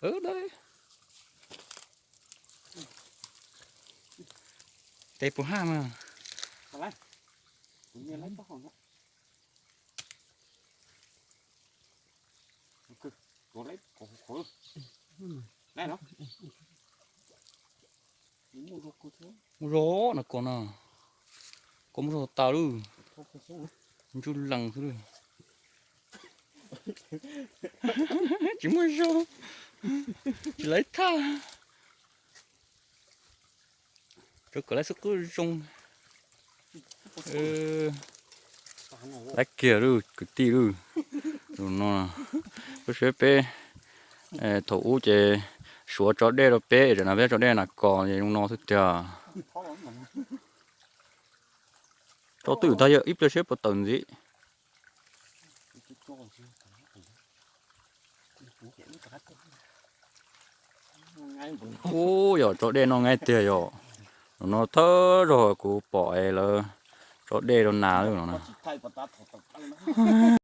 Tes puas haj mas. Muaj zog no kos no, kos muaj zog tas lawm, ntsuj lees xwb lawm. Tsis muaj zog, tsis laiv thaj. Rau kom laiv xub qwb zoo. Laiv kiag lub kwv tij lub. Tus no, lub seb peb thaum ub ces suav tso dej rau peb, tam no peb tso dej nas kos es zoo no xwb tiag. Tso twj ywm tag yog ib pliag seb puas tawm ntxiv. Ub, yog tso dej noj nqaij tiag yog. Tus no thawj zaug kuv pom es lawv tso dej rau nas lawm no na.